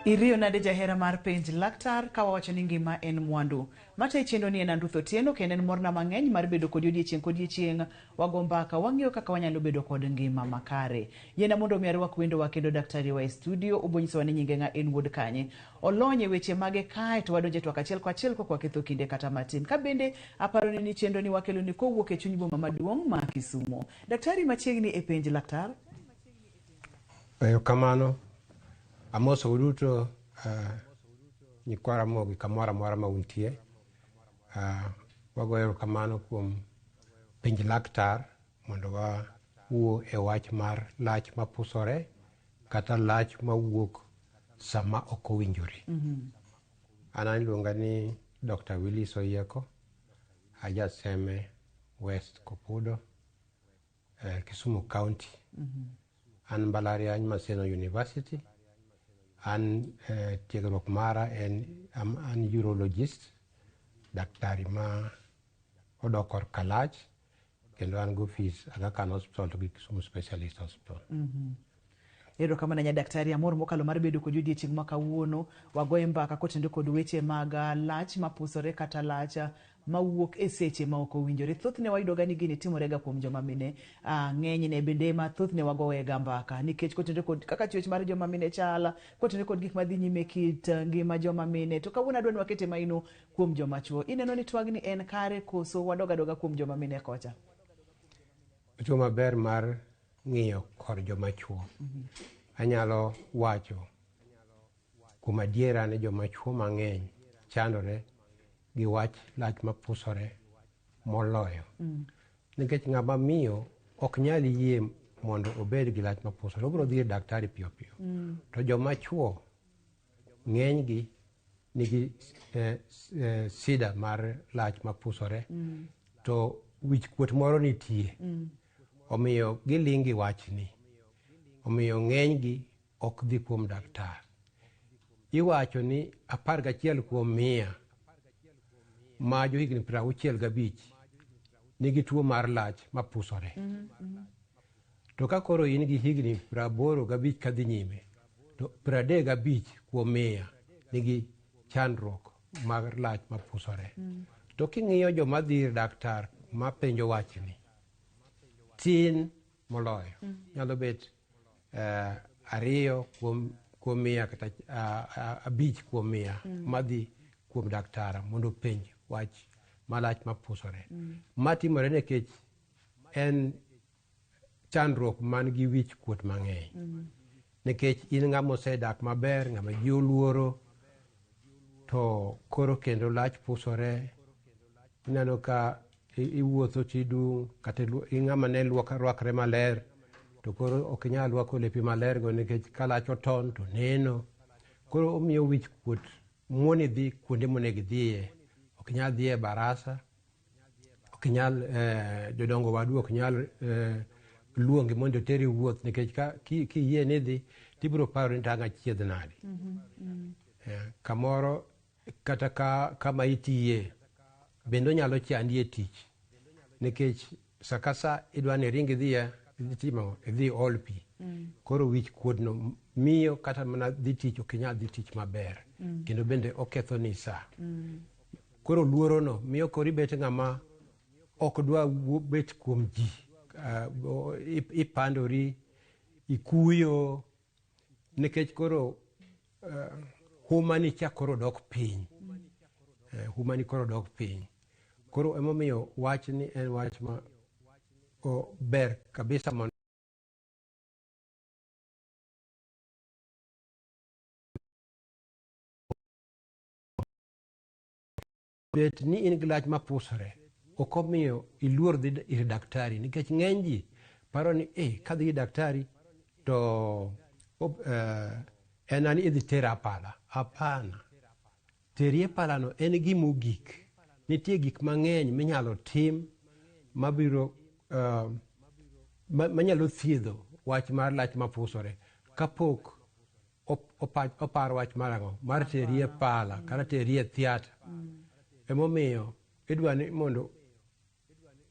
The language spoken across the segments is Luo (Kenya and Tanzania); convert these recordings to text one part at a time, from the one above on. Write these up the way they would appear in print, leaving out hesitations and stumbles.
Iriyo nade jahera mar penj laktar ka wawacho ni ngima en mwandu. Mata e chenro ni en an Ruth Otieno kendo en morna mang'eny mar bedo kodi odiechieng' kodiechieng'. Wago mbaka, wang'iyo kaka wanyalo bedo kod ngima makare. Yiena mondo mi arwak wendowa kendo daktari wa e studio, obonyisowa ni nyinge ng'a en wuod kanye. Olony e weche mage kae to wadonjo e twak achiel kachiel kok waketho kinde kata matin. Ka bende aparo ni ni chenro ni wakelo ni kowuok e chuny boma maduong' ma Kisumo. Daktari machiegni e penj laktar. Erokamano. Amosou duto nyikwa Ramogi kamoro amora ma untie. Wagoyo erokamano kuom penj laktar mondo wawuo e wach mar lach mapusore kata lach mawuok sama ok owinjore. An iluonga ni Dr. Willis Oyieko, aja Seme West Kopudo, Kisumu County. An mbalariany Maseno University. An tiegruok mara en an urologist, daktari ma odok korka lach, kendo an gi ofis Aga Khan Hospital to gi Kisumu Specialist Hospital. Erokamano ahinya daktari, amor mokalo mar bedo kodi odiechieng' ma kawuono. Wagoye mbaka kotenore kod weche mag lach mapusore kata lach mawuok e seche ma ok owinjore. Thothne wayudo ga ni gini timore ga kuom joma mine, ng'enyne bende ema thothne wagoye ga mbaka nikech kotenore kod kaka chwech mar joma mine chal, kotenore kod gik madhi nyime kit ngima joma mine. To kawuono adwa ni wakete maino kuom joma chuo. Ineno ni twagni en kare koso wadog adoga kuom joma mine kocha? Tuo maber mar ng'iyo kor joma chuo. Anyalo wacho kuom adiera ni joma chuo mang'eny chandore gi wach lach mapusore moloyo. Nikech ng'ama miyo ok nyal yie mondo obed gi lach mapusore, obiro dhi ir daktari piyo piyo. To joma chuo ng'enygi nigi sida mar lach mapusore to wich kuot moro nitie. Omiyo giling' gi wachni. Omiyo ng'enygi ok dhi kuom daktar. Iwacho ni 11 kuom mia ma johigni 65 nigi tuo mar lach mapusore. To ka koro in gi higni 85 kadhi nyime, to 35 kuom mia nigi chandruok mar lach mapusore. To king'iyo joma dhi ir daktar mapenjo wachni, tin moloyo. Nyalo bet 2 kuom mia kata 5 kuom mia madhi kuom daktar mondo openj wach malach mapusore. Ma timore nikech en chandruok man gi wich kuot mang'eny. Nikech in ng'ama osedak maber, ng'ama ji oluoro, to koro kendo lach pusore, ineno ka iwuotho tidung', kata ing'ama ne rwakre maler, to koro ok inyal rwako lepi maler go nikech ka lach oton to neno. Koro omiyo wich kuot muoni dhi kuonde monego idhiye. Ok inyal dhi e barasa, ok inyal jodongo wadu ok nyal luongi mondo oteri wuoth nikech ka kiyie ni idhi tibiro paro ni tang' achiedh nadi. Kamoro kata kama itiye bende onyalo chandi e tich nikech sa ka sa idwa ni iring idhi timo idhi ol pi. Koro wich kuodno miyo kata mana dhi tich ok inyal dhi tich maber. Kendo bende oketho ni sa. Koro luorono miyo koro ibet ng'ama ok dwa bet kuom ji. Ipandori, ikuyo, nikech koro humani cha koro dok piny. Humani koro dok piny. Koro emomiyo wachni en wach ma ber kabisa mondo bet ni in gi lach mapusore ok omiyo iluor dhi ir daktari nikech ng'eny ji paro ni kadhi ir daktari to en ani idhi tera pala. Hapana. Teri e palano en gima ogik. Nitie gik mang'eny minyalo tim mabiro manyalo thiedho wach mar lach mapusore kapok opar wach mar ang'o? Mar teri e pala kata teri e theatre. Emomiyo idwa ni mondo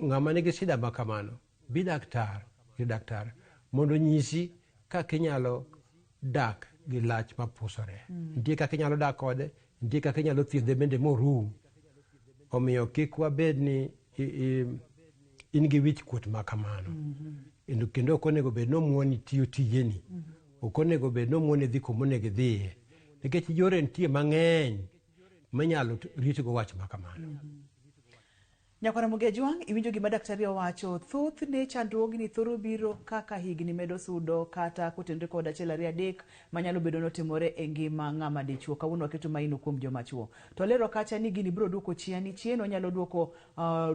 ng'ama nigi shida ma kamano bi daktar, ir daktar mondo onyisi kaka inyalo dak gi lach mapusore. Nitie kaka inyalo dak kode, nitie kaka inyalo thiedhe bende morum. Omiyo kik wabed ni in gi wich kuot ma kamano. Kendo ok onego bed ni omuoni tiyo tijeni. Ok onego bed ni omuoni dhi kuma onego idhiye. Nikech yore nitie mang'eny minyalo ritgo wach ma kamano. Nyakwara Mogejwang', iwinjo gima daktari owacho. Thothne chandruogni thoro biro kaka higni medo sudo kata kotenore kod achiel ariyo adek manyalo bedo notimore e ngima ng'ama dichuo. Kawuono waketo maino kuom joma chuo. To lero kacha ni gini biro duoko chiani chien, onyalo duoko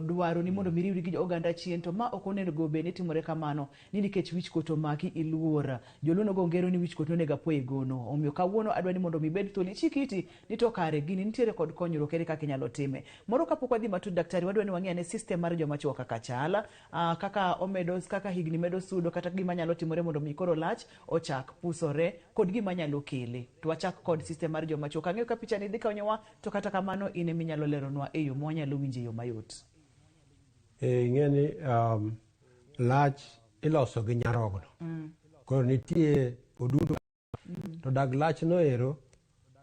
dwaro ni mondo miriwri gi oganda chien, to ma ok onego bed ni timore kamano ni nikech wich kuot omaki iluor. Joluo nogo ngero ni wich kuot nonego apoyo e gono. Omiyo kawuono adwa ni mondo mi ibed thuolo ichik iti ni to kare gini nitiere kod konyruok, ere kaka inyalo time. Moro kapok wadhi matut daktari, wadwa ni wang'e ane system mar joma chuo kaka chal, kaka omedo, kaka higni medo sudo, kata gima nyalo timore mondo mi koro lach ochak pusore kod gima nyalo kele. To wachak kod system mar joma chuo. Kang'eyo ka picha ni dhi konyowa, to kata kamano in ema inyalo leronwa e yo mwanyalo winjo e yo mayot. Ing'e ni lach iloso gi nyarogno. Koro nitie odundo to dag lach no ero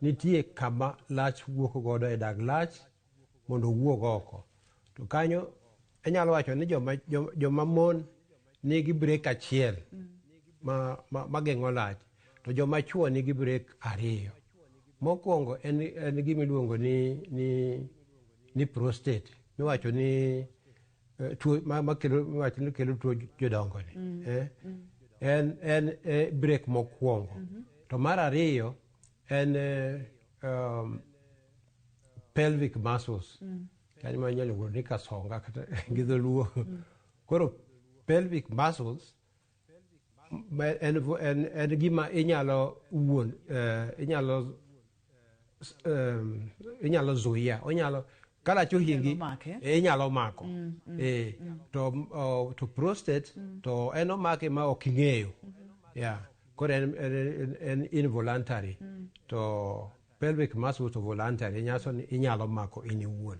nitie kama lach wuok godo e dag lach mondo owuog oko. To kanyo inyalo wacho ni joma mon nigi brek achiel ma geng'o lach, to joma chuo nigi brek ariyo. Mokwongo en gima iluongo ni prostate, miwacho ni tuo makelo, miwacho ni kelo tuo jodongo ni. En brek mokwongo. To mar ariyo en pelvic muscles. Kanyo ma inyalo luongo ni kasonga kata gi dholuo. Koro pelvic muscles en gima inyalo wuon, inyalo zuia, onyalo kalach ohingi, inyalo mako. To prostate to en omake ma ok ing'eyo. Yeah. Koro en involuntary. To pelvic muscle to voluntary, nyaso ni inyalo mako in iwuon.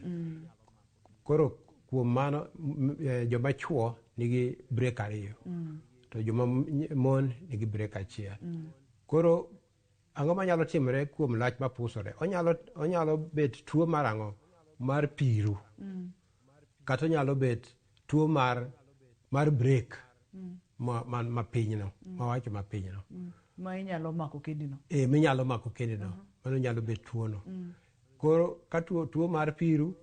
Koro kuom mano joma chuo nigi brek ariyo. To joma mon nigi brek achiel. Koro ang'o manyalo timore kuom lach mapusore? Onyalo bet tuo mar ang'o? Mar piru. Kata onyalo bet tuo mar brek ma pinyno, mawacho ma pinyno. Ma inyalo mako kendino. Minyalo mako kendino. Mano nyalo bet tuono. Koro ka tuo mar piru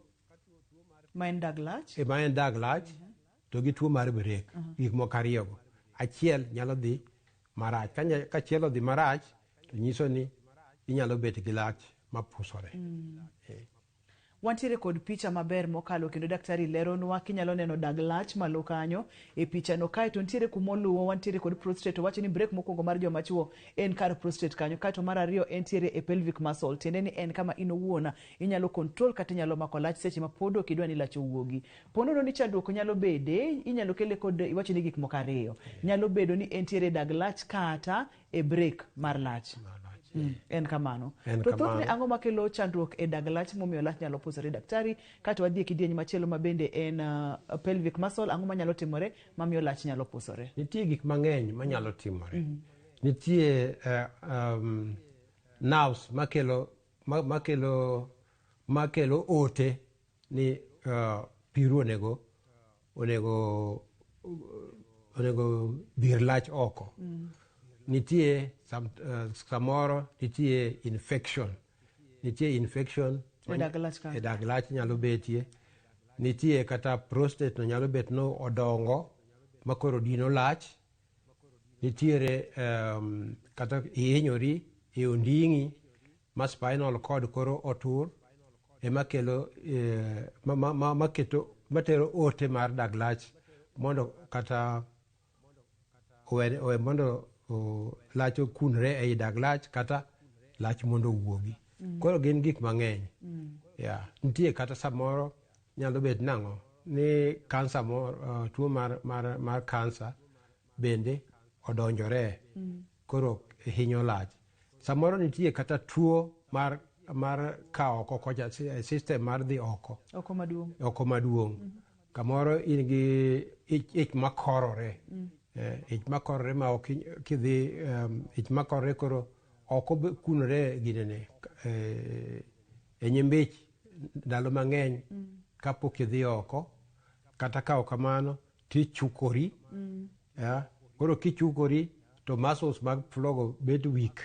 ma en dag lach. Ma en dag lach, to gi tuo mar brek, gik moko ariyogo. Achiel nyalo dhi marach. Ka achiel odhi marach, to nyiso ni inyalo bet gi lach mapusore. Wantiere kod picha maber mokalo kendo daktari leronwa kinyalo neno dag lach malo kanyo e picha no. Kae to nitiere kumoluwo, wantiere kod prostate. Owacho ni brek mokwongo mar joma chuo en kar prostate kanyo, kae to mar ariyo entiere e pelvic muscle, tiende ni en kama in owuon inyalo control kata inyalo mako lach seche ma pod ok idwa ni lach owuogi. Ponono ni chandruok nyalo bede, inyalo kele kod iwacho ni gik moko ariyo. Nyalo bedo ni entiere e dag lach kata e brek mar lach. En kamano. En To thothne kamano. ang'o makelo chandruok e dag lach momiyo lach nyalo pusore daktari? Kato wadhi e kidieny machielo ma bende en pelvic muscle, ang'o manyalo timore mamiyo lach nyalo pusore? Nitie gik mang'eny manyalo timore. Nitie nerves makelo ote ni piru onego dhir lach oko. Nitie samoro nitie infection. Nitie infection E dag lach kanyo. E dag lach nyalo betie. Nitie kata prostate no nyalo bet no odongo makoro dino lach. Nitiere kata ihinyori e onding'i ma spinal cord koro otur ema kelo, ma keto, matero ote mar dag lach mondo kata owe mondo lach okunre ei dag lach kata lach mondo owuogi. Koro gin gik mang'eny. Yeah. Nitie kata samoro nyalo bet nang'o ni kansa moro, tuo mar kansa bende odonjore. Koro hinyo lach. Samoro nitie kata tuo mar ka oko kocha, system mar dhi oko. Oko maduong'. Oko maduong'. Kamoro in gi ich makorore. Ich makorore ma ok kidhi, ich makorore koro Ok okunore ginene e nyimbich ndalo mang'eny kapok idhi oko. Kata ka ok kamano, tichukori. Yeah. Koro kichukori to muscles mag flogo bet weak.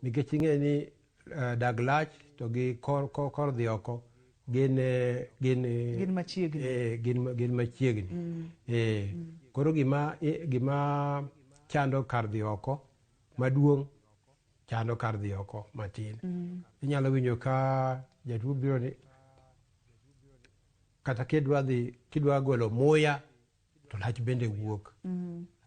Nikech ing'e ni dag lach to gi kor dhi oko gin gin Gin machiegni. Gin machiegni. Koro gima chando kar dhi oko maduong' chando kar dhi oko matin. Inyalo winjo ka jatuo biro ni kata kidwa dhi kidwa golo muya to lach bende wuok.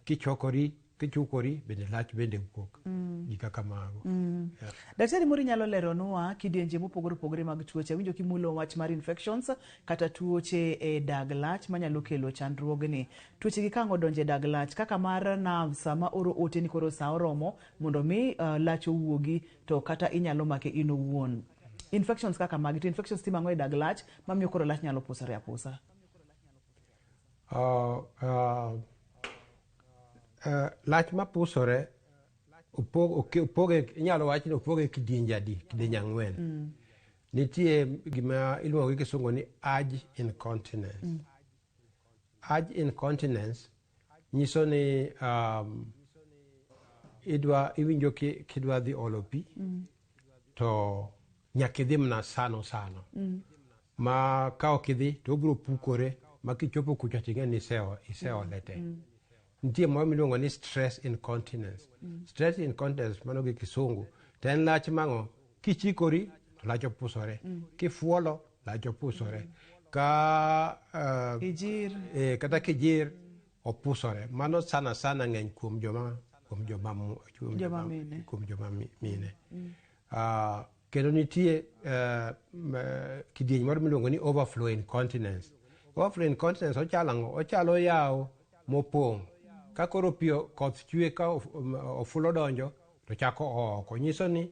Kichokori kichukori bende lach bende wuok. Gik kaka mago. Yeah. Daktari moro inyalo leronwa kidienje mopogore opogore mag tuoche. Awinjo kimulo wach mar infections kata tuoche e dag lach manyalo kelo chandruogni. Tuoche gi ka ang' odonjo e dag lach kaka mar nerves sama oro ote ni koro sa oromo mondo mi lach owuogi to kata inyalo make in owuon. Infections kaka magi to infections timo ang'o e dag lach mamiyo koro lach nyalo pusore apusa? Lach mapusore opoge, inyalo wach ni opoge kidienje adi? Kidienje ang'wen. Nitie gima iluongo gi kisungu ni urge incontinence. Urge incontinence nyiso ni idwa iwinjo kidwa dhi olo pi to nyaka idhi mana sano sano. Ma ka ok idhi to obiro pukore ma kichopo kucha ting'e ni iseole te. Nitie moro miluongo ni stress incontinence. Stress incontinence mano gi kisungu to en lach mang'o kichikori to lach opusore. Kifuolo lach opusore. Ka Ijir. Kata kijir opusore. Mano sana sana ng'eny kuom joma kuom joma kuom Joma mine. Kuom joma mine. Kendo nitie kidieny moro miluongo ni overflow incontinence. Overflow incontinence ochalo ang'o? Ochalo yawo mopong'. Ka koro pi koth chwe ka ofulo donjo to chako oo oko. Nyiso ni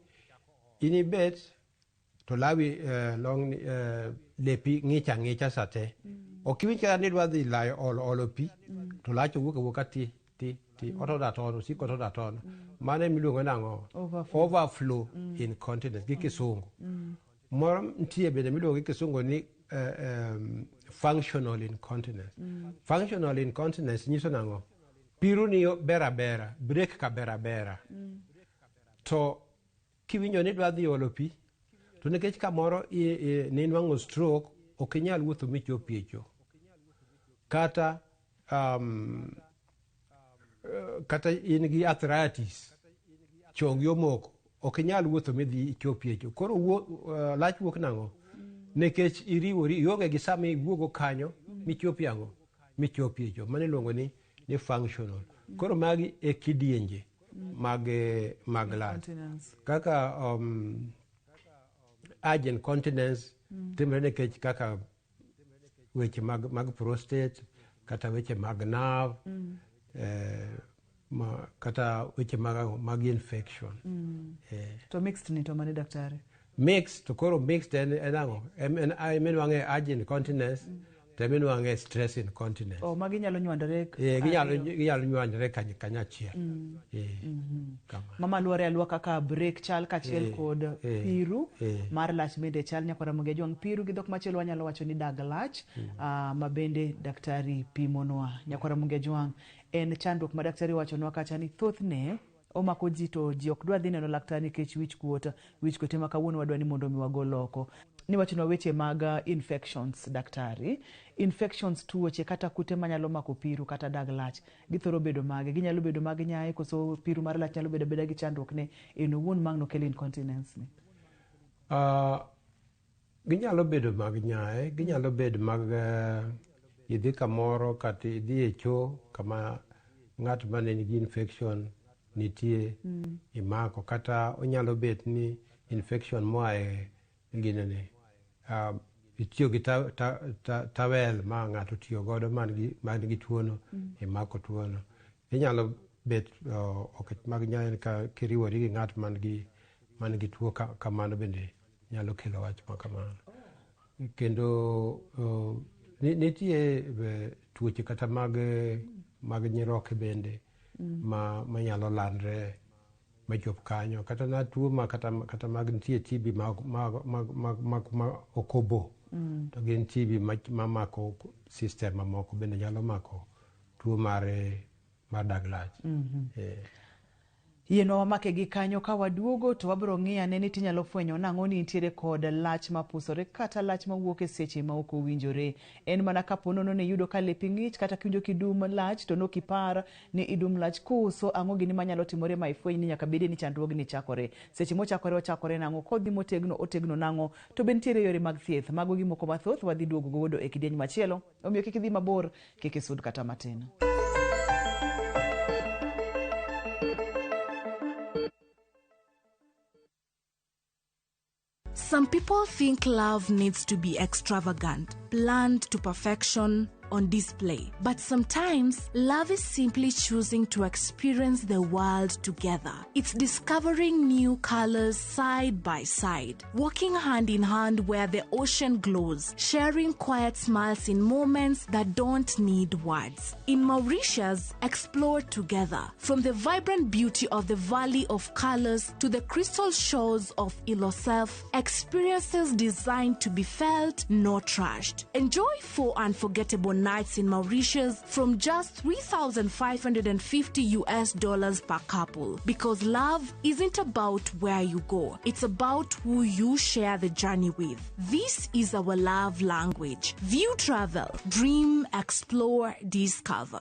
in ibet to lawi long lepi ng'ich ang'icha sate. Ok iwinj kata ni idwa dhi layo olo pi to lach owuok awuoka ti ti ti otono atona osiko otono atona. Mano emiluongo nang'o? Overflow. Overflow incontinence gi kisungu. Moro nitie bende miluongo gi kisungu ni functional incontinence. Functional incontinence nyiso nang'o? Piru ni ber abera, brake ka ber abera. To kiwinjo ni idwa dhi olo pi, to nikech kamoro ninwang'o stroke, ok inyal wuotho michop e cho. Kata kata in gi arthritis, chongi omoko, ok inyal wuotho midhi ichop e cho. Koro lach wuok nang'o? Nikech iriwori, ionge gi sama iwuogo kanyo michop ang'o? Michop e cho. Mano iluongo ni functional. Koro magi e kidienje mag lach. Incontinence. Kaka urge incontinence timore nikech kaka weche mag prostate, kata weche mag nerve, kata weche mag infection. To mixed ni to mane daktari? Mixed, to koro mixed en ang'o? En minwang'e urge incontinence, to minwang'e stress incontinence. Oh, magi nyalo nywandore ariyo. Ginyalo nywandore kanyachiel. Kamano. Mama luore alua kaka break chal kachiel kod piru mar lach bende chal nyakwara Ramogi Ajwang'. Piru gi dhok machielo wanyalo wacho ni dag lach, ma bende daktari pimonwa. Nyakwara Ramogi Ajwang' en chandruok ma daktari wachonwa kacha ni thothne omako ji to ji ok dwa dhi neno laktar nikech wich kuot. Wich kuot ema kawuono wadwa ni mondo mi wagol oko. Ni wachonwa weche mag infections daktari. Infections tuoche kata kute manyalo mako piru kata dag lach. Githoro bedo mage? Ginyalo bedo mag nyaye koso piru mar lach nyalo bedo abeda gi chandruok ne en owuon mang' nokel incontinence ni? Ginyalo bedo mag nyaye, ginyalo bedo mag idhi kamoro kata idhi e cho kama ng'at mane nigi infection nitie imako, kata onyalo bet ni infection moa e ginene. Itiyo gi tawel ma ng'ato otiyo godo man gi tuono, imako tuono. Inyalo bet ok mag nyaye ka kiriwori gi ng'at man gi tuo kamano bende nyalo kelo wach ma kamano. Kendo nitie tuoche kata mag nyiroke bende manyalo landre machop kanyo. Kata na tuo ma kata mag nitie TB ma ok obo. To gin TB mamako system mamoko bende nyalo mako tuo mar dag lach. Yienwa wamake gi kanyo ka waduogo to wabiro ng'iyo ane ni tinyalo fwenyo nang'o ni nitiere kod lach mapusore kata lach mawuok e seche ma ok owinjore. En mana kapo nono ni iyudo ka lepi ng'ich kata kiwinjo kidum lach to nok ipar ni idum lach koso ang'o gini manyalo timore ma ifweny ni nyaka bedie ni chandruogni chakore. Seche mochakore ochakore nang'o, kodhi motegno otegno nang'o, to be nitiere yore mag thieth. Mago gimoko mathoth wadhi duogo godo e kidieny machielo. Omiyo kik idhi mabor, kik isud kata matin. Some people think love needs to be extravagant, planned to perfection, on display. But sometimes, love is simply choosing to experience the world together. It's discovering new colors side by side, walking hand in hand where the ocean glows, sharing quiet smiles in moments that don't need words. In Mauritius, explore together. From the vibrant beauty of the Valley of Colors to the crystal shores of Ilosef, experiences designed to be felt, not rushed. Enjoy 4 unforgettable nights in Mauritius from just $3,550 US per couple. Because love isn't about where you go, it's about who you share the journey with. This is our love language. View travel, dream, explore, discover.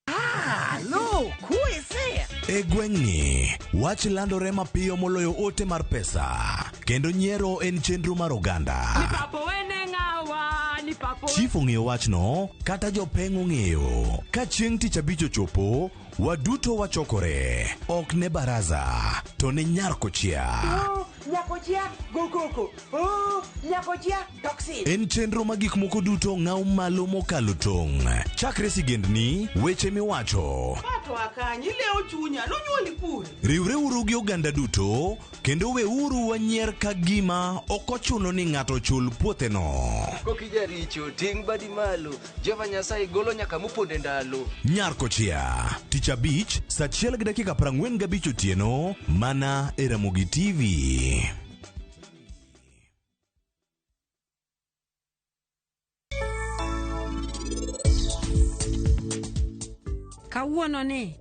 Hello, who is there? E gweng'ni, wach landore mapiyo moloyo ote mar pesa, kendo nyiero en chenro mar oganda. Chief ong'eyo wachno, kata jopeng' ong'eyo. Ka chieng' tich abich ochopo, waduto wachokore. Ok ne baraza, to ne nyar kochia. Nyakochia, go koko. Oh, nyakochia, toxic. En chenro ma gik moko duto ng'aw malo mokalo tong'. Chakre sigendni, weche miwacho. Pato akanyi, ilewo chunya, nonyuoli kure. Riwreuru gi oganda duto, kendo weuru wanyier ka gima ok ochuno ni ng'ato chul puotheno. Kokijaricho, ting' badi malo, Jehova Nyasaye golo nyaka moponde ndalo. Nyar kochia, tich abich, saa 1:45 otieno, mana e Ramogi TV. Kawuono ni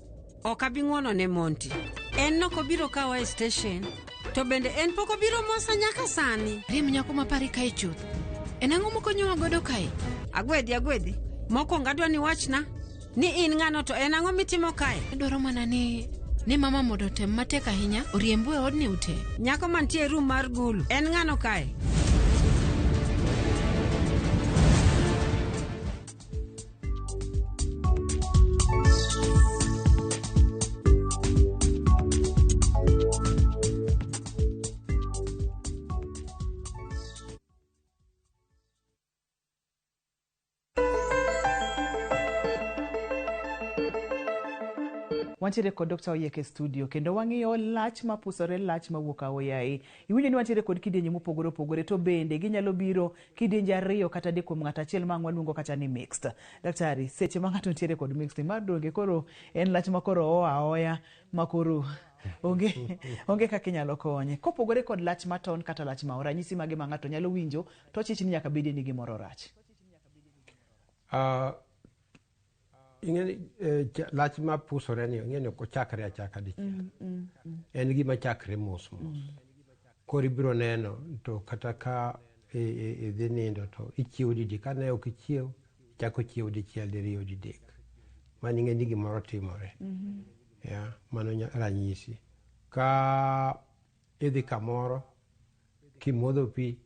ok abi ng'uono ne Monty. En nokobiro kawa e station, to bende en pok obiro mosa nyaka sani. Riem nyako mapari kae chuth. En ang'o mokonyowa godo kae? Agwedhi, agwedhi. Mokwongo adwa ni wachna ni in ng'ano to en ang'o mitimo kae? Adwaro mana ni mama mondo otem matek ahinya oriembu e odni ute. Nyako mantie e room mar gulu, en ng'ano kae? Wantiere kod Dr. Oyieke studio kendo wang'iyo lach mapusore, lach mawuok aoyaye. Iwinjo ni wantiere kod kidienje mopogore opogore to bende ginyalo biro kidienje ariyo kata adek kuom ng'ato achiel ma ang' waluongo kata ni mixed. Daktari, seche ma ng'ato nitiere kod mixed mar donge koro en lach ma koro oa aoya ma koro onge kaka inyalo konye. Kopogore kod lach maton kata lach ma ranyisi mage ma ng'ato nyalo winjo to chich ni nyaka bedie ni gimoro rach. Ing'eni lach mapusore ni ing'eni ok ochakre achaka dichiel. En gima chakre mos mos. Koro ibiro neno to kata ka idhi nindo to ichiewo didi, ka ne ok ichiew, ichako chiewo dichiel, diriyo, didek. Mano ing'e ni gimoro timore. Yeah, mano ranyisi. Ka idhi kamoro, kimodho pi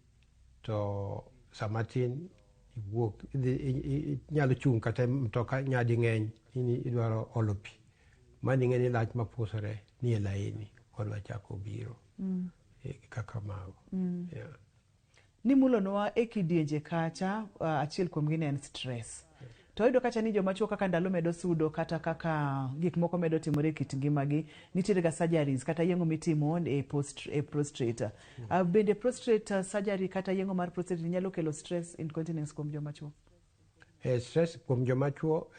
to sama tin iwuok, inyalo chung' kata mtoka nyadi ng'eny, idwaro olo pi. Mano ing'e ni lach mapusore ni e laini, odwa chako biro. Kaka mago. Yeah. Nimulonwa e kidienje kacha, achiel kuomgi ne en stress. To wayudo kacha ni joma chuo kaka ndalo medo sudo kata kaka gik moko medo timore e kit ngimagi, nitiere ga surgeries kata yeng'o mitimo e prostate. Bende prostate surgery kata yeng'o mar prostate nyalo kelo stress incontinence kuom joma chuo? Stress kuom joma chuo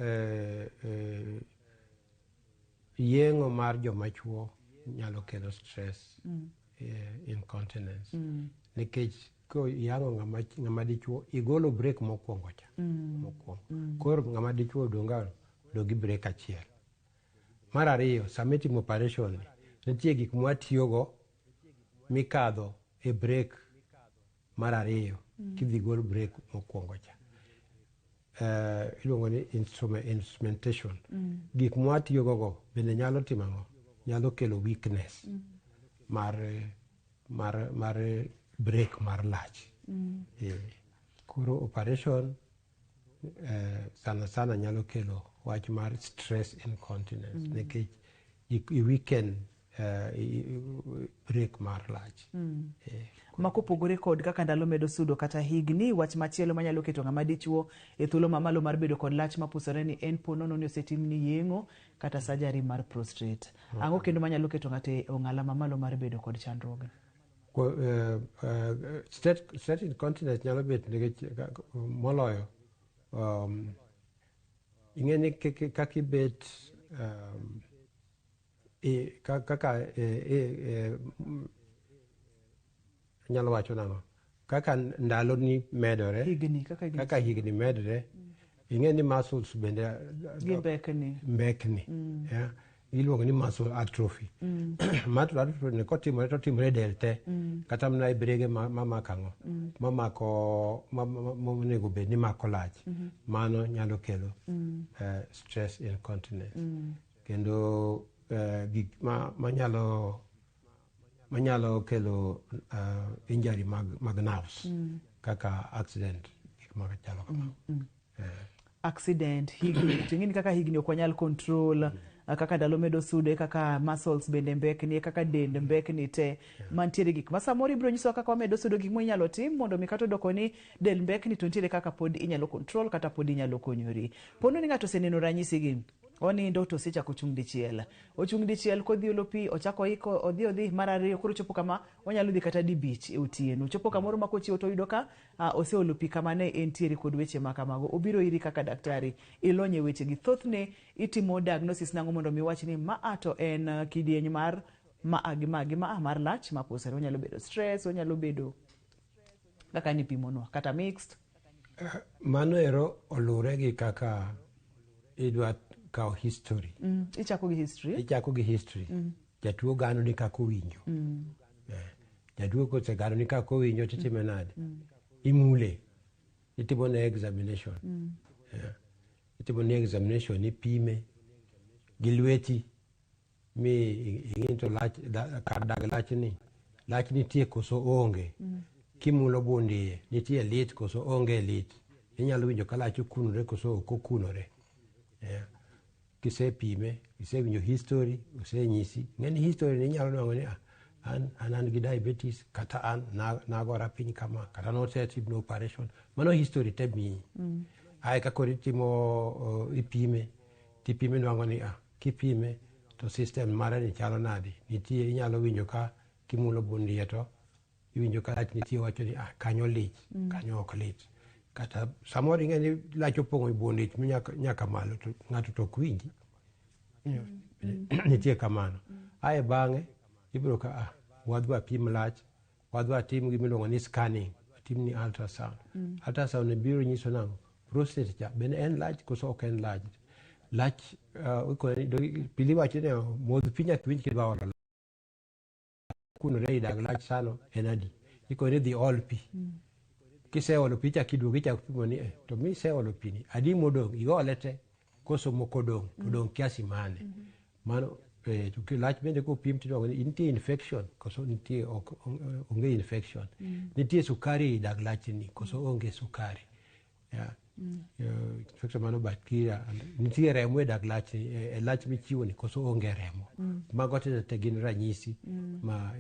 Yeng'o mar joma chuo nyalo kelo stress incontinence nikech koyang'o ng'ama dichuo, igolo brake mokwongo cha mokwongo. Koro ng'ama dichuo odong' odong' gi brake achiel. Mar ariyo, sama itimo operation ni, nitie gik mwatiyogo mikadho e brake mar ariyo kidhi gol brake mokwongo cha. Iluongo ni instrumentation. Gik mwatiyogo go bende nyalo timo ang'o? Nyalo kelo weakness mar brake mar lach. Koro operation sana sana nyalo kelo wach mar stress incontinence nikech i weaken brake mar lach. Ma kopogore kod kaka ndalo medo sudo kata higni, wach machielo manyalo keto ng'ama dichuo e thuolo mamalo mar bedo kod lach mapusore ni en po nono ni osetimni yeng'o kata surgery mar prostate. Ang'o kendo manyalo keto ng'ato e ong'ala mamalo mar bedo kod chandruogni? Stress incontinence nyalo bet nikech moloyo ing'e ni kaka ibet kaka anyalo wacho nang'o, kaka ndalo ni medore, higni kaka higni, kaka higni medore, ing'e ni muscles bende gi mbekni mbekni, yeah? Iluongo ni muscle atrophy. Muscle atrophy ni kotimore to timore e del te, kata mana e brege mamako ang'o, mamako monego bed ni mako lach. Mano nyalo kelo stress incontinence. Kendo gik manyalo kelo injury mag nerves kaka accident, gik machalo kamano. Accident, higni, to ing'eni kaka higni ok wanyal control, kaka ndalo medo sudo, e kaka muscles bende mbekni, e kaka dend mbekni te. Mantiere gik ma samoro ibiro nyisowa kaka wamedo sudo, gik minyalo tim mondo mi kata odoko ni del mbekni to nitiere kaka pod inyalo control kata pod inyalo konyori. Pono ni ng'ato oseneno ranyisi gi, onindo to osechako chung' dichiel, ochung' dichiel kodhi olo pi, ochako oiko odhi mar ariyo, koro chopo kama onyalo dhi kata dibich e otieno, chopo kamoro ma kochiewo to oyudo ka oseolo pi kama ne entiere kod weche ma kamago. Obiro iri kaka daktari, ilony e wechegi, thothne itimo diagnosis nang'o mondo mi wach ni ma a to en kidieny mar ma a gi ma gi ma a mar lach mapusore? Onyalo bedo stress, onyalo bedo kaka nipimonwa, kata mixed. Mano ero olure gi kaka idwa kawo history. Ichako gi history. Ichako gi history. Jatuo gano ni kaka owinjo. Jatuo kosegano ni kaka owinjo, titime nade? Imule, itimo ne examination. Itimo ne examination, ipime gi lweti mi ing'i to lach kar dag lach ni, lach nitie koso onge. Kimulo bund iye, nitie lit koso onge lit? Inyalo winjo ka lach okunore koso ok okunore? Yeah. Kisepime, isewinjo history, osenyisi, ng'eni history ni inyalo nwang'o ni ah, an gi diabetes, kata an nagora piny kama, kata nosetimna operation. Mano history te miyi. Ae ka koro itimo ipime, tipime, nwang'o ni ah, kipime to system mare ni chalo nade, nitie inyalo winjo ka kimulo bund iye to iwinjo ka lach nitie, wacho ni ah, kanyo lich, kanyo ok lit. Kata samoro ing'e ni lach opong'o i bund ich nyaka malo to ng'ato to ok winji. Nitie kamano. Ae bang'e ibiro ka ah, wadhi wapim lach, wadhi watim gimiluongo ni scanning, watim ni ultrasound. Ultrasound ni biro nyiso nang'o? Prostate cha bende en lach koso ok en lach? Lach pile iwacho ni modh pi nyaka iwinj kidwa olo kunore ei dag lach sano en adi. Ikoni dhi ol pi. Kiseolo pi ichako iduogo ichako pimo ni to miseolo pi ni adi modong', iole te koso moko odong', to odong' kiasi mane? Mano to lach bende kopim tinwang'o ni nitie infection koso nitie ok onge infection. Nitie sukari ei dag lachni koso onge sukari? Yeah. Infection mano bacteria. Nitie remo e dag lach e lach michiwo ni koso onge remo? Mago te gin ranyisi ma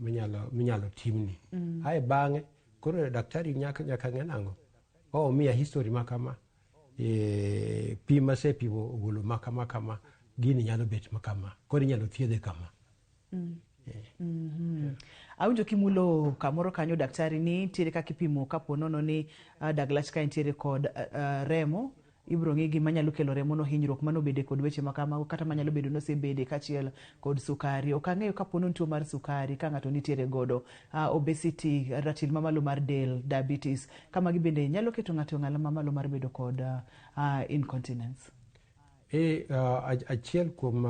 minyalo timni. Ae bang'e koro daktari nyaka ng'e nang'o? Oh, miya history ma kama, pim masepimo ogolo ma kama kama, gini nyalo bet ma kama, koro inyalo thiedhe kama. Awinjo kimulo kamoro kanyo, daktari, ni nitiere kaka ipimo kapo nono ni dag lach ka nitiere kod remo. Ibiro ng'i gima nyalo kelo remo no hinyruok mano bede kod weche ma kamago kata manyalo bedo nosebede kaachiel kod sukari. Ok ang'eyo kapo ni tuo mar sukari ka ng'ato nitiere godo, obesity, ratil mamalo mar del, diabetes, ka magi bende nyalo keto ng'ato e ong'ala mamalo mar bedo kod incontinence. Achiel kuom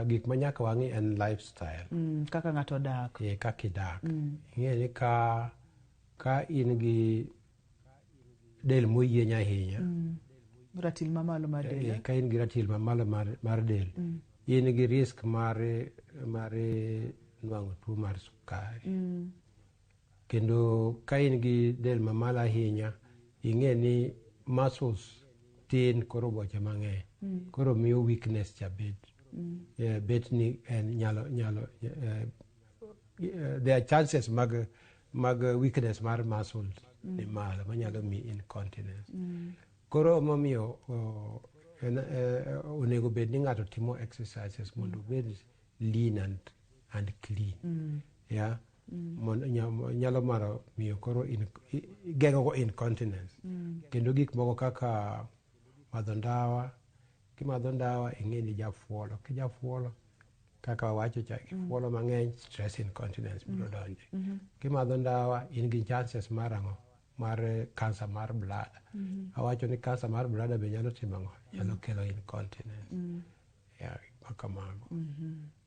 gik ma nyaka wang'i en lifestyle. Kaka ng'ato odak. Kaka idak. Ing'e ni ka in gi del moyieny ahinya, Ratil mamalo mar del. Ka in gi ratil mamalo mar del, in gi risk mar nwang'o tuo mar sukari. Kendo ka in gi del mamalo ahinya, ing'e ni muscles tin koro boche mang'eny. Koro miyo weakness cha bet. Bet ni en nyalo there are chances mag weakness mar muscles ni malo manyalo mi incontinence. Koro momiyo onego bed ni ng'ato timo exercises mondo obed lean and clean. Yeah. Nyalo maro miyo koro geng'o go incontinence. Kendo gik moko kaka madho ndawa, kimadho ndawa ing'e ni jafuolo, kijafuolo kaka wawacho cha, ifuolo mang'eny, stress incontinence biro donje. Kimadho ndawa in gi chances mar ang'o? Mar cancer mar bladder. Awacho ni cancer mar bladder be nyalo timo ang'o? Nyalo kelo incontinence. Yeah, makamago.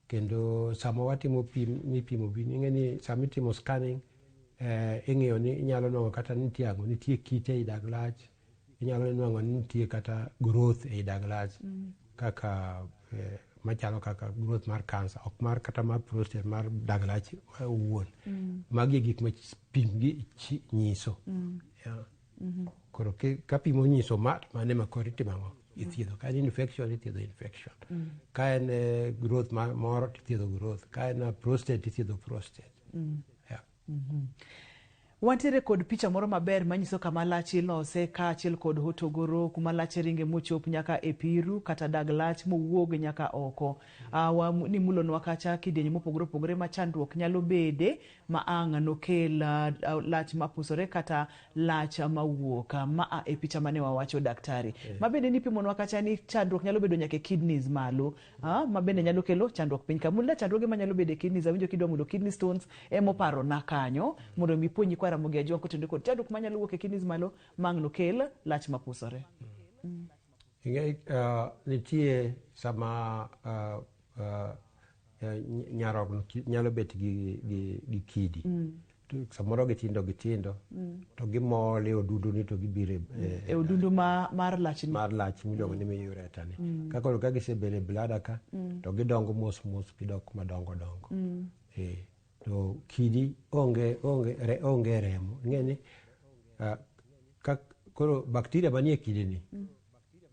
Kendo sama watimo pim, mipimo pim, ing'e ni sama itimo scanning, ing'iyo ni inyalo nwang'o kata nitie ang'o, nitie kite ei dag lach, inyalo nwang'o ni nitie kata growth ei dag lach, kaka machalo kaka growth mar cancer, ok mar kata mar prostate, mar dag lach owuon. Magi e gik ma pim gi nyiso. Yeah. Koro ka pimo nyiso ma, mane ma koro itimo ang'o? Ithiedho. Ka en infection, ithiedho infection. Ka en growth moro, ithiedho growth. Ka en prostate, ithiedho prostate. Yeah. Wantiere kod picha moro maber manyiso kama lach ilose kaachiel kod hotogoro, kuma lach ringe mochop nyaka e piru kata dag lach mowuog nyaka oko. Ni mulonwa kacha kidienje mopogore opogore ma chandruok nyalo bede ma ang' nokel lach mapusore kata lach mawuok. Ma e picha mane wawacho daktari. Ma bende nipimonwa kacha ni chandruok nyalo bedo nyaka e kidneys malo, ma bende nyalo kelo chandruok piny ka. Mulna chandruoge manyalo bedo e kidneys, awinjo kidwa mulo kidney stones emoparo na kanyo mondo mi puonji kwa Ramogi Ajwang' kotenore kod chandruok manyalo wuok e kidneys malo ma ang' nokel lach mapusore. Ing'e, nitie sama nyarogno nyalo bet gi kidi. Samoro gitindo to gimol e odundu ni to gibiro e odundu mar lach ni. Mar lach miluongo ni ureter ni. Ka koro ka gisebedo e bladder ka, to gidongo mos mos gidok madongo dongo. To kidi onge remo. Ing'e ni koro bakteria manie kidi ni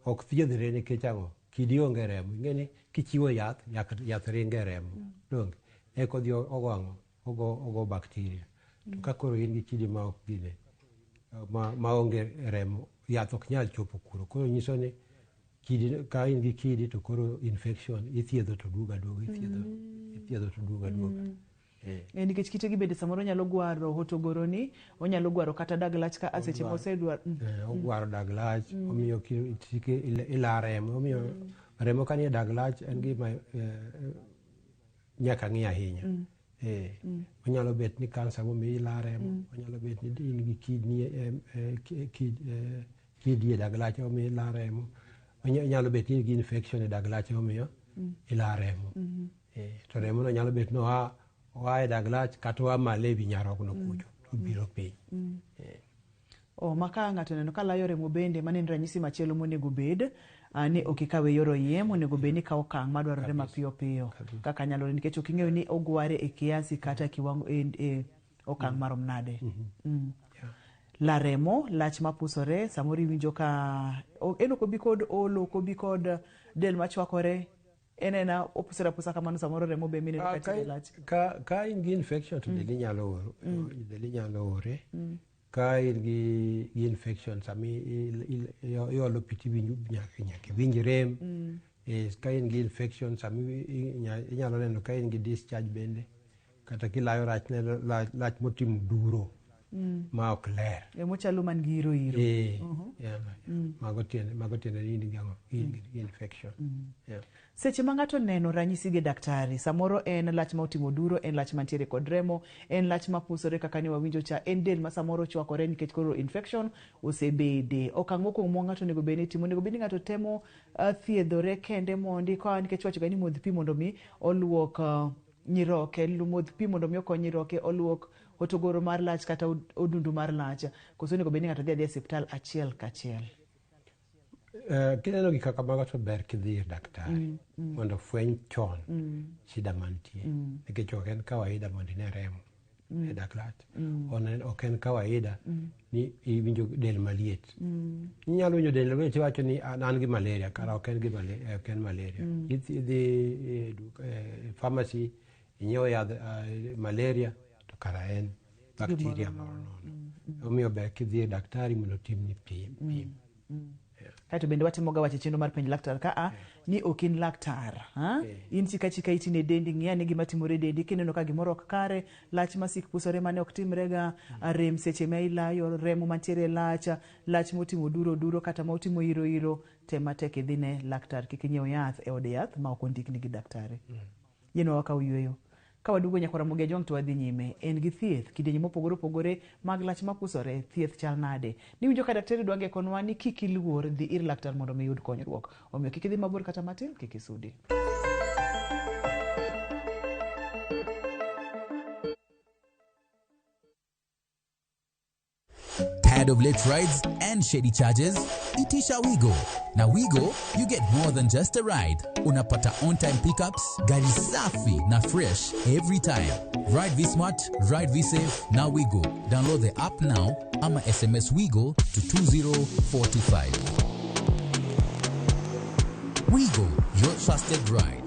ok thiedhre nikech ang'o? Kidi onge remo. Ing'e ni kichiwo yath, yath ringe remo. Donge? Eka odhi ogo ang'o? Ogo bakteria. To ka koro in gi kidi ma ok gine, ma onge remo, yath ok nyal chopo kuro. Koro nyiso ni kidi, ka in gi kidi to koro infection ithiedho to duogo aduoga, ithiedho to duogo aduoga. Nikech kite gi bende samoro nyalo gwaro hotogoroni, onyalo gwaro kata dag lach ka seche mosedwar. Ogwaro dag lach, omiyo ila remo, omiyo remo kanie dag lach en gima nyaka ng'i ahinya. Onyalo bet ni kansa momiyo ila remo, onyalo bet ni in gi kidi e dag lach omiyo ila remo, onyalo bet ni in gi infection e dag lach omiyo ila remo. To remo no nyalo bet ni oa e dag lach kata oa malo ewi nyarogno kucho to obiro piny. Ma ka ng'ato oneno ka layo remo bende, mano en ranyisi machielo monego bed ni ok ikawe yor oyiem, onego bed ni ikawo okang' madwarore mapiyo piyo kaka nyalore, nikech ok ing'eyo ni ogware e kiasi kata kiwango e okang' marom nade. La remo, lach mapusore, samoro iwinjo ka en ok obi kod olo, ok obi kod del machwakore, en ena opusore apusa kamano, samoro remo be mineno ka tiyo lach. Ka in gi infection to dendi nyalo oro, dendi nyalo ore. Ka in gi infection sami iolo pi tiwinjo nyaka iwinj rem. Ka in gi infection sami inyalo neno ka in gi discharge bende, kata kilayo lach motimo duro. Ma ok ler. Mochalo man gi iro iro. Mago tiende ni in gi ang'o? In gi infection. Seche ma ng'ato neno ranyisi gi daktari, samoro en lach ma otimo duro, en lach mantiere kod remo, en lach ma pusore kaka ne wawinjo cha, en del ma samoro chwakore nikech koro infection osebede. Okang' mokwongo ma ng'ato onego bed ni timo, onego bed ni ng'ato temo thiedhore kende mondi ka nikech wacho ga ni modh pi mondo mi oluok nyiroke, modh pi mondo mi okony nyiroke oluok hotogoro mar lach kata odundu mar lach. Koso onego bed ni ng'ato dhi adhiya e osiptal achiel kachiel? Kineno gik kaka mago to ber kidhi ir daktari mondo ofweny chon shida mantie. Nikech ok en kawaida mondo ine remo e dak lach. Ok en kawaida ni iwinjo del maliet. Inyalo winjo del maliet iwacho ni an gi malaria, kara ok en gi malaria, ok en malaria. Idhi e pharmacy inyiewo yadh malaria to kara en bacteria moro nono. Omiyo ber kidhi e daktari mondo otimni pim. Kaeto bende watimo ga wache chenro mar penj laktar ka ni ok in laktar, in chika chika iti ne dendi, ng'iya ni gima timore dendi, kineno ka gimoro ok kare, lach masik pusore mane ok timrega, rem seche ma ilayo, remo mantiere e lach, lach motimo duro duro kata ma otimo iro iro, tem matek idhi ne laktar, kik inyiew yath e od yath ma ok ondikni gi daktari. Yienwa wakaw yueyo. Ka waduogo nyaka Ramogi Ajwang' to wadhi nyime. En gi thieth, kidienje mopogore opogore mag lach mapusore, thieth chal nade? Niwinjo ka daktari dwa ngekonwa ni kik iluor dhi ir laktar mondo mi iyud konyruok. Omiyo kik idhi mabor kata matin, kik isudi. Tired of late rides and shady charges? Itisha Wigo. Now Wigo, you get more than just a ride. Unapata on-time pickups, gari safi na fresh every time. Ride V-Smart, ride V-Safe, now Wigo. Download the app now ama SMS Wigo to 20425. Wigo, your trusted ride.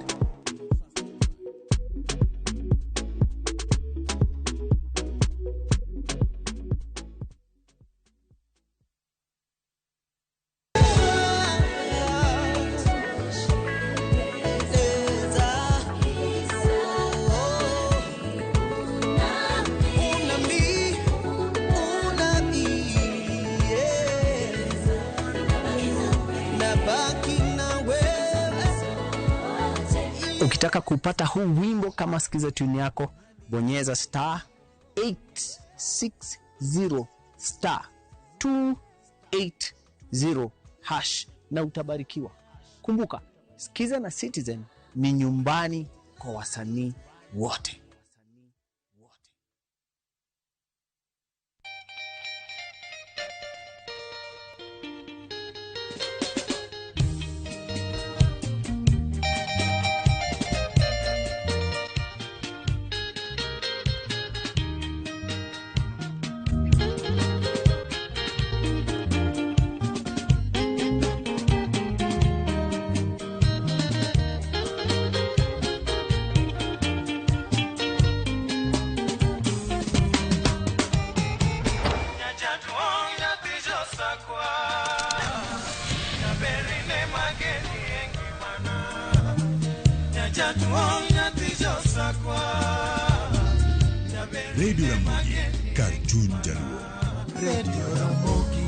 Ukitaka kupata huu wimbo kama sikiza tune yako, bonyeza star 860 star 280 hash na utabarikiwa. Kumbuka, Sikiza na Citizen ni nyumbani kwa wasanii wote. Radio Ramogi, kar chuny Jaluo. Radio Ramogi.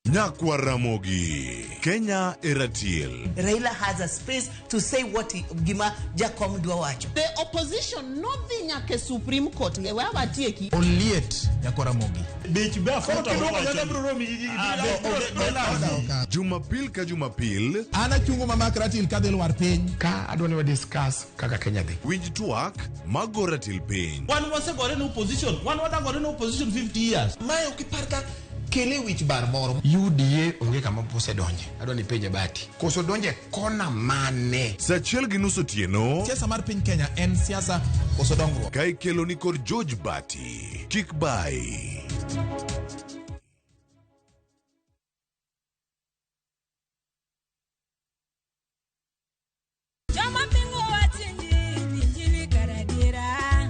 Nyakwa Ramogi, Kenya Eratiel. Raila has a space to say what he, gima Jakom dwa wacho. The opposition nodhi nyaka Supreme Court e wawatieki. Oliet nyakwa Ramogi. Jumapil ka Jumapil. An achungo mama Ratil kadhi lwar piny. Ka adwa ni wa discuss kaka Kenya dhi. Winj twak mago ratil piny. Wan wasegore ne opposition, wan wadagore ne opposition 50 years. Mae ok ipar ka kele wich bar moro. UDA onge kama osedonje. Adwa ni penje Bati. Koso donje kona mane? Saa 1:30 otieno. Siasa mar piny Kenya en siasa koso dongruok. Ka ikelo ni kod George Bati. Kik bai.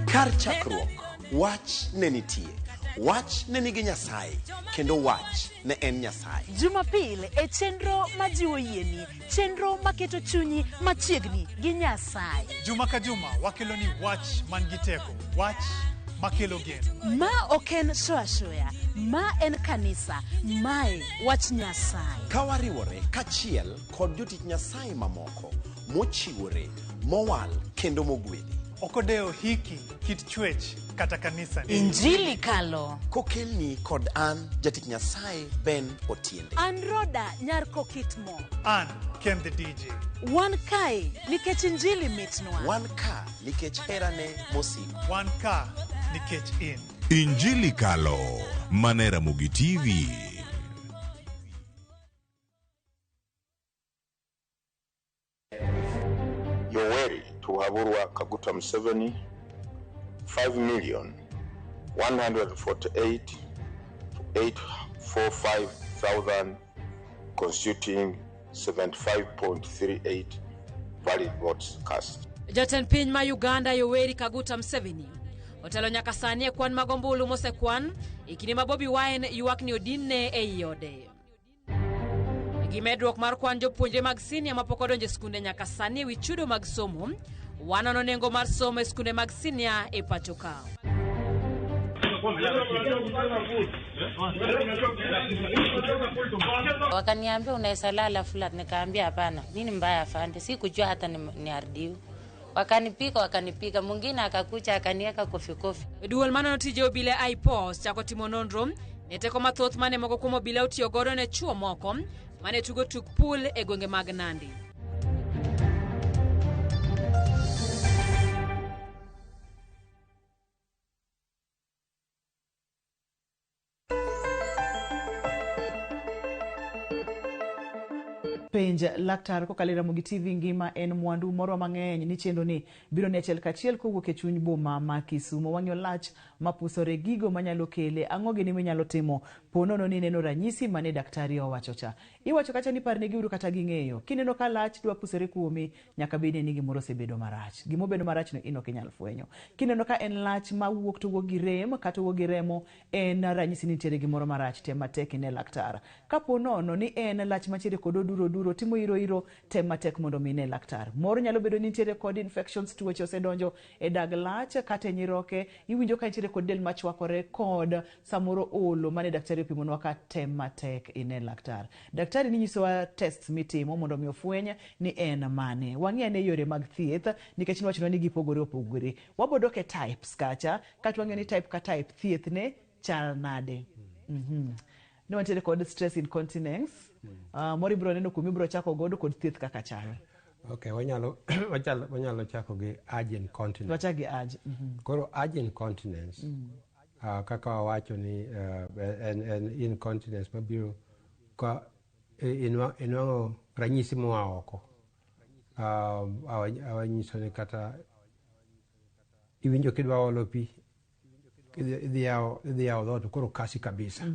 Kar chakruok, wach ne nitie. Wach ne nigi Nyasaye, kendo wach ne en Nyasaye. Jumapil e chenro majiwo yieni, chenro maketo chunyi machiegni gi Nyasaye. Juma ka juma wakelo ni wach man gi teko, wach makelo geno. Ma ok en show ashoya, ma en kanisa, mae wach Nyasaye. Ka wariwore kachiel kod jotich Nyasaye mamoko mochiwore, mowal kendo mogwedhi. Ok odewo hiki, kit chwech kata kanisa ni. Injili kalo. Kokelni kod an jatich Nyasaye Ben Otiende. An Roda nyar Kokitmo. An Ken the DJ. Wan kae nikech injili mitnwa. Wan ka nikech herane mosiko. Wan ka nikech in. Injili Kalo, mane Ramogi TV. Yoweri Tibuhaburwa Kaguta Museveni 5,148,845,000 constituting 75.38 valid votes cast. Jatend piny ma Uganda Yoweri Kaguta Museveni otelo nyaka sani e kwan mag ombulu mosekwan e kinde ma Bobi Wine ywak ni odinne ei ode. Gi medruok mar kwan jopuonjre mag sinia mapok odonjo e skunde nyaka sani ewi chudo mag somo, wanono nengo mar somo e skunde mag sinia e pacho ka. Wakaniambia unaweza lala flat, nikaambia hapana, nini mbaya afande, sikujua hata ni RDU. Wakanipiga, mwingine akakuja akaniweka kofi kofi. Duol manono tije obila IPOS chako timo nonro ne teko mathoth mane moko kuom obila otiyo godo ne chuo moko mane tugo tuk pool e gwenge mag Nandi. Penj laktar kokalo e Ramogi TV ngima en mwandu moro mang'eny ni chenro ni biro ni achiel kachiel kowuok e chuny boma ma Kisumo. Wang'iyo lach mapusore, gigo manyalo kele, ang'o gini minyalo timo po nono ni ineno ranyisi mane daktari owacho cha. Iwacho kacha ni parnegi uru kata ging'eyo. Kineno ka lach dwa pusore kuomi, nyaka bed ni gimoro osebedo marach. Gimobedo marach no in ok inyal fwenyo. Kineno ka en lach mawuok to wuok gi rem kata wuok gi remo, en ranyisi ni nitiere gimoro marach, tem matek ine laktar. Kapo nono ni en lach mantiere kod oduro oduro, timo iro iro, tem matek mondo mi ine laktar. Moro nyalo bedo ni nitiere kod infections, tuoche osedonjo e dag lach kata e nyiroke, iwinjo ka nitiere kod del machwakore kod samoro olo mane daktari opimonwa ka, tem matek ine laktar. Daktari ninyisowa tests mitimo mondo mi ofweny ni en mane. Wang'i ane yore mag thieth nikech niwachonwa ni gipogore opogore. Wabodok e types kacha, kata wang'eyo ni type ka type thieth ne chal nade. Ne wantiere kod stress incontinence. Moro ibiro neno kuma ibiro chako godo kod thieth kaka chal. Okay, wanyalo chako gi urge incontinence. Wachak gi urge. Koro urge incontinence, kaka wawacho ni en incontinence mabiro ka inwang'o ranyisi moa oko. Awanyiso ni kata iwinjo kidwa olo pi, idhi yawo dhoot koro kasi kabisa.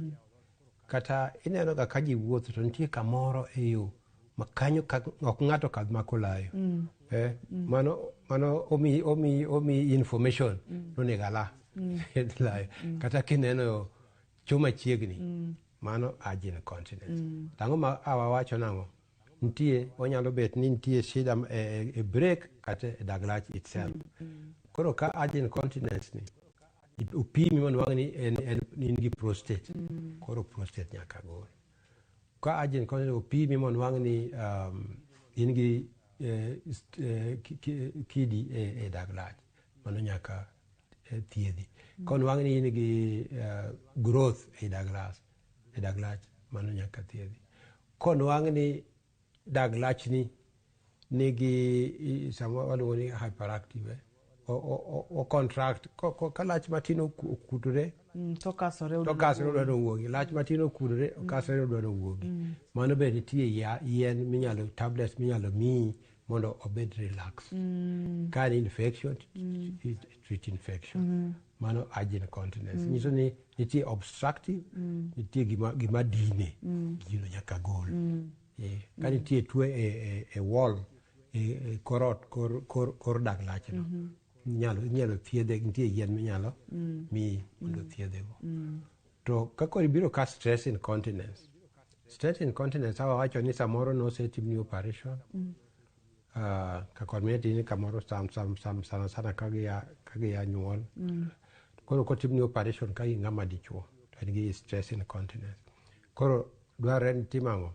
Kata ineno ga ka ji wuotho to nitie kamoro e yo ma kanyo ok ng'ato kadh makolayo. Mano omi information nonego ala layo. Kata kineno chuma chiegni, mano urge incontinence. Tang'o ma awawacho nang'o? Nitie, onyalo bet ni nitie shida e break kata e dag lach itself. Koro ka urge incontinence ni upimi monwang' ni en in gi prostate, koro prostate nyaka gol. Ka urge incontinence opimi monwang' ni in gi kidi e dag lach, mano nyaka thiedhi. Konwang' ni in gi growth e dag lach, mano nyaka thiedhi. Konwang' ni dag lachni nigi sama waluongo ni hyperactive, o contract ka lach matin okudore to kasore odwa nowuogi, lach matin okudore okasore odwa nowuogi. Mano be nitie yien minyalo, tablets minyalo miyi mondo obed relax. Ka en infection, treat infection. Mano urge incontinence. Nyiso ni nitie obstructive, nitie gima dine, gino nyaka gol. Ka nitie tuo e wall, e korot, kor dag lachno, inyalo thiedhe, nitie yien minyalo miyi mondo thiedhego. To ka koro ibiro ka stress incontinence, stress incontinence awa wacho ni samoro nosetimni operation, ka kod ni kamoro sam, sam, sam, sana sana ka gia nyuol. Koro kotimni operation ka in ng'ama dichuo to en gi stress incontinence. Koro dwarore ni itim ang'o?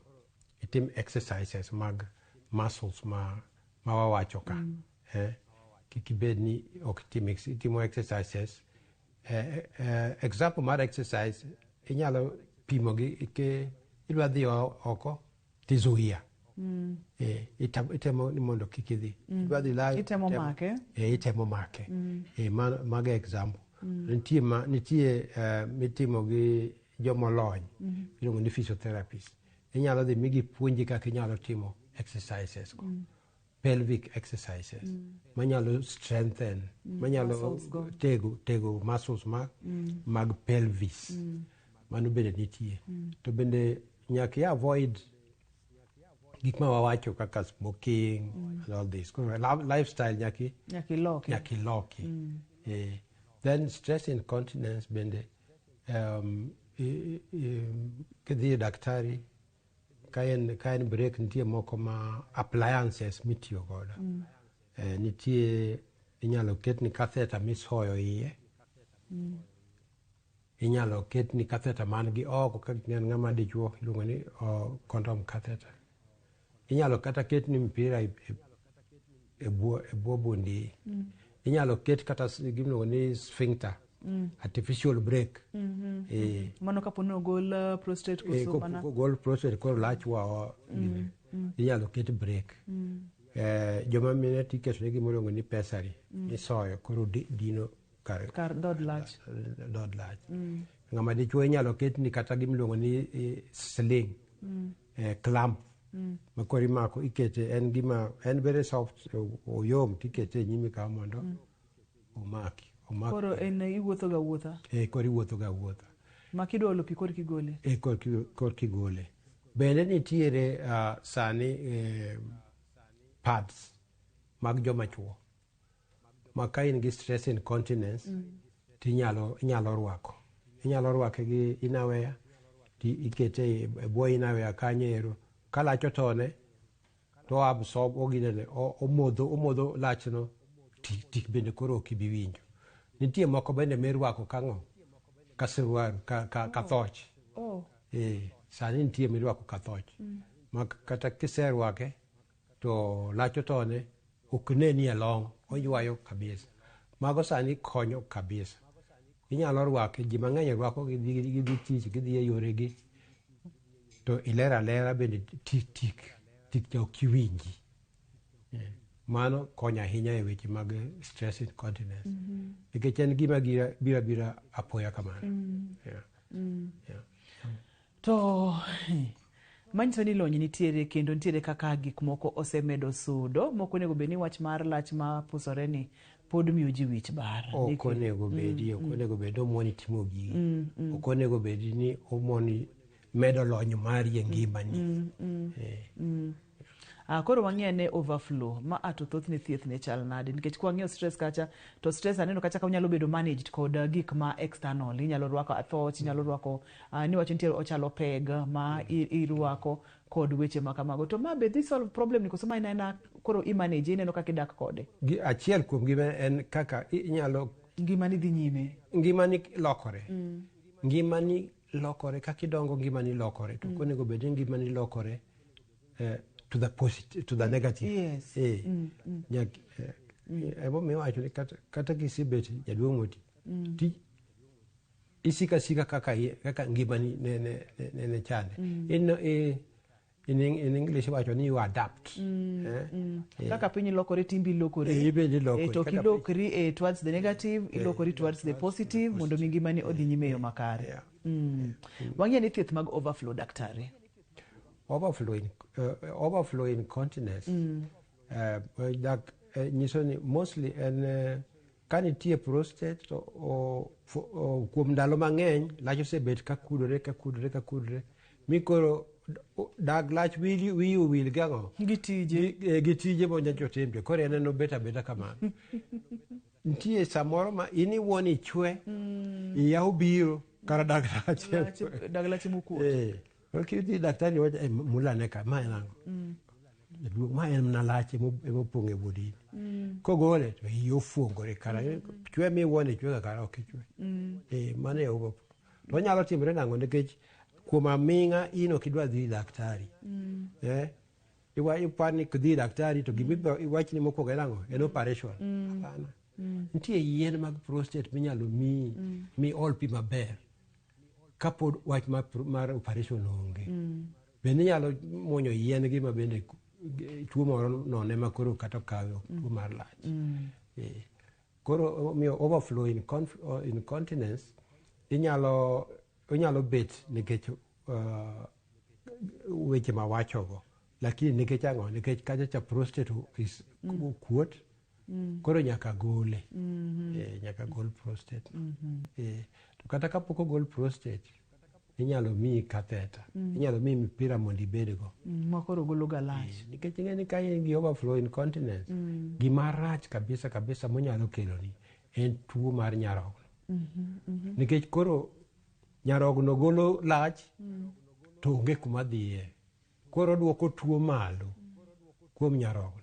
Itim exercises mag muscles ma wawacho ka. Kik ibed ni ok itim itimo exercises. Example mar exercise inyalo pimo gi ke idwa dhi oko tizuia. Itemo ni mondo kik idhi. Idwa dhi layo, Itemo make. Itemo make. Mago example. Nitie mitimo gi jomolony iluongo ni physiotherapist. Inyalo dhi mi gipuonji kaka inyalo timo exercises go. Pelvic exercises manyalo strengthen, manyalo tego muscles mag pelvis. Mano bende nitie. To bende nyaka i avoid gik ma wawacho kaka smoking and all this. Koro lifestyle nyaka iloki. Then stress incontinence bende kidhi e daktari ka en break nitie moko ma appliances mitiyo godo. Nitie inyalo ketni catheter misoyo iye. Inyalo ketni catheter man gi oko ka en ng'ama dichuo iluongo ni condom catheter. Inyalo kata ketni mpira e bwo bundi. Inyalo ket kata gimiluongo ni sphincter. Artificial break. Mano kapo ni ogol prostate koso mana? Ogol prostate koro lach wa inyalo ket break. Joma mine tiketo ne gima iluongo ni pessary. Isoyo koro dino kar dhood lach. Dhood lach. Ng'ama dichuo inyalo ketni kata gima iluongo ni sling. Clamp. Ma koro imako ikete en gima en very soft oyom tikete e nyimi ka mondo omaki. Koro en iwuotho ga wuotha? Koro iwuotho ga wuotha. Ma kidwa olo pi koro kigole? Koro kigole. Bende nitiere sani pads mag joma chuo. Ma ka in gi stress incontinence tinyalo inyalo rwako. Inyalo rwake gi innerwear ti ikete e bwo innerwear kanyo ero. Ka lach otone to absorb oginene omodho lachno tik bende koro ok ibi winjo. Nitie moko bende mirwako kang'o? Ka siruar, ka thoch. Sani nitie mirwako ka thoch. Ma kata kiserwake to lach otone ok neni e long', oywayo kabisa. Mago sani konyo kabisa. Inyalo rwake, ji mang'eny rwako gidhi tich, gidhi e yoregi. To ilero alera bende tik cha ok iwinji. Mano konyo ahinya e weche mag stress incontinence. Nikech en gima biro abira apoya kamano. To manyiso ni lony nitiere kendo nitiere kaka gik moko osemedo sudo. Mok onego bed ni wach mar lach ma pusore ni pod miyo ji wich bar. Ok onego bedi, ok onego bed ni omoni timo gigi. Ok onego bed ni omoni medo lony mari e ngimani. Koro wang'iyo ne overflow ma ato thothne thieth ne chal nade nikech kwang'iyo stress kacha to stress aneno kacha ka onyalo bedo managed kod gik ma external. Inyalo rwako athoch, inyalo rwako niwacho nitie ochalo peg ma irwako kod weche ma kamago. To ma be dhi solve problem ni koso ma en koro i manage ineno kaka idak kode? Achiel kuom gima en kaka inyalo ngimani dhi nyime. Ngimani lokore. Ngimani lokore kaka idongo ngimani lokore. To ok onego bed ni ngimani lokore to the positive, to the negative. Yes. Emomiyo iwacho ni kata kisebet jaduong' moti, ti isika sika kaka ngimani ne chande. In English iwacho ni you adapt. Kaka piny lokore timbi lokore. To kilokri towards the negative, ilokori towards the positive mondo mi ngimani odhi nyime e yo makare. Wang'eyo ni thieth mag overflow daktari. Overflow incontinence nyiso ni mostly en ka nitie prostate to kuom ndalo mang'eny lach osebet ka kudore mi koro dag lach wiyi owil gi ang'o? Gi tije. Gi tije monyacho timbe. Koro en obet abeta kamano. Nitie samoro ma in iwuon ichwe, iya obiro kara daktari. Dag lach mokuot. Eh, koro kidhi daktari wacho, "Eh, mulane ka, ma en ang'o?" Jaduong', ma en mana lach emopong' e wuod ini. Kogole to iyi ofuongore kara chwe miwuon ichwe ga kara ok ichwe. Eh, mano e overflow. To onyalo timore nang'o nikech kuom aming'a in ok idwa dhi daktari. Eh, ipar ni kidhi daktari to gima iwachni mokwongo en ang'o? En operation. Hapana. Nitie yien mag prostate minyalo miyi mi ol pi maber kapod wach mar operation onge. Bende inyalo muonyo yien gi ma bende tuo moro none ma koro kata okawe ok tuo mar lach. Eh, koro omiyo overflow incontinence inyalo bet nikech weche mawachogo, lakini nikech ang'o? Nikech kacha cha prostate is kuot. Koro nyaka gole. Eh, nyaka gol prostate. Eh, to kata kapok ogol prostate, inyalo miyi catheter. Inyalo miyi mipira mondo ibedgo. Ma koro golo ga lach. Nikech ing'e ni ka in gi overflow incontinence, gima rach kabisa kabisa monyalo keloni en tuo mar nyarogno. Nikech koro nyarogno golo lach to onge kuma dhiye. Koro oduoko tuo malo kuom nyarogno.